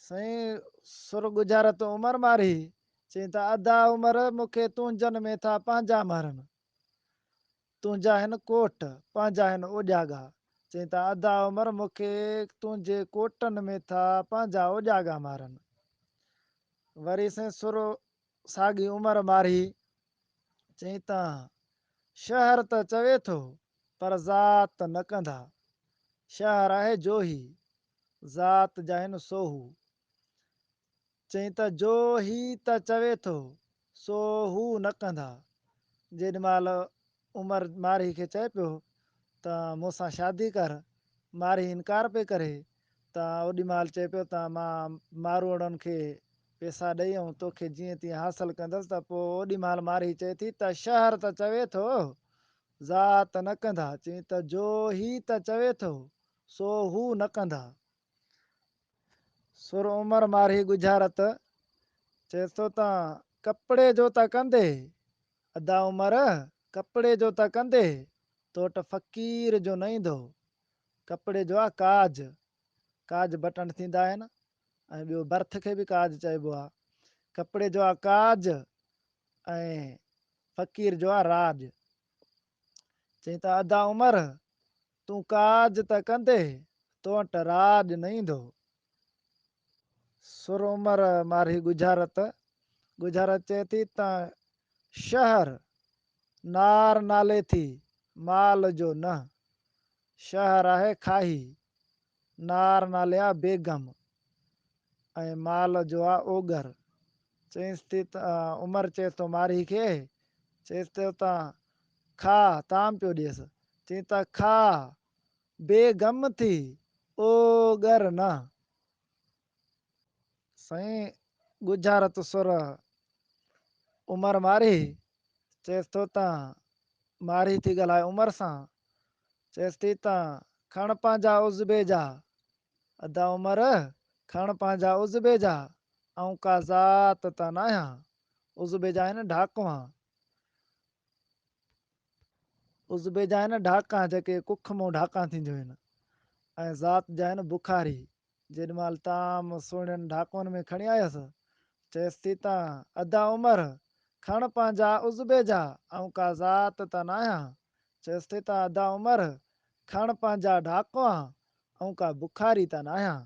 سائين سر ڳجهارت عمر مارئي، چئين ته ادا عمر مون کي تنهنجن ۾ ٿا پنهنجا مارن. تنهنجا هن ڪوٽ، پنهنجا هن اوڄاڳا. چئين ته ادا عمر مون کي تنهنجي ڪوٽن ۾ ٿا پنهنجا اوڄاڳا مارن. وري سائين سر ساڳي عمر مارئي، چئين ته شهر ته چوي ٿو پر ذات نه ڪندا. شهر آهي جوهي، ذات جا هن سوهو. چئين ته جو هي ته چوي ٿو، سو هو نه ڪندا. جيڏي مهل عمر مارئي کي چئي پيو ته مون سان شادي ڪر، مارئي انڪار پئي ڪري ته اوڏي مهل چئي پيو ته مان ماروئڙن کي پيسا ڏئي ۽ توکي جيئن تيئن حاصل ڪندس ته پوء اوڏي مهل مارئي چئي ٿي ته شهر ته چوي ٿو، ذات نه ڪندا. چئين ته جو هي ته چوي ٿو، سو هو نه ڪندا. سر عمر مارهي ڳجهارت چيس ٿو ته ڪپڙي جو ته ڪندي، ادا عمر ڪپڙي جو ته ڪندي، تو وٽ فقير جو نه ايندو. ڪپڙي جو آ ڪاج، ڪاج بٽڻ ٿيندا آهن ۽ ٻيو برٿ کي به ڪاج چئبو آ. ڪپڙي جو آ ڪاج ۽ فقير جو آ راڄ. چئين ته ادا عمر تون ڪاج ته ڪندي، تو وٽ راڄ نه ايندو. سر عمر مارهي ڳجهارت، ڳجهارت چئي ٿي ته شهر نار نالي ٿي، مال جو نه. شهر آهي کاهي، نار نالي آ بيگم ۽ مال جو آ اوڳر. چئينس ٿي ته عمر چئيس ٿو مارهي کي، چئيس ٿو ته کاء، طعام پيو ڏيس. چئين ته کاء، بي غم ٿي، او ڳر نه. سائين ڳجهارت سر عمر مارهي، چئيس ٿو ته مارهي ٿي ڳالهائي عمر سان، چئيس ٿي ته کڻ پنهنجا عضبي جا، ادا عمر کڻ پنهنجا عضبي جا، آئون ڪا ذات ته ناهيان، عضبي جا آهن ڍاڪوان. عضبي جا آهن ڍاڪان جيڪي ڪک مون ڍاڪان ٿينديون آهن ۽ ذات جا آهن بخاري. جيڏي مهل طعام سهڻين ڍاڪون ۾ کڻي آيس، چيس ٿي ته ادا عمر! کڻ پنهنجا عضبي جا، آئون ڪا ذات ته ناهيان. چيس ٿي ته ادا عمر! کڻ پنهنجا ڍاڪوان، آئون ڪا بخاري ته ناهيان.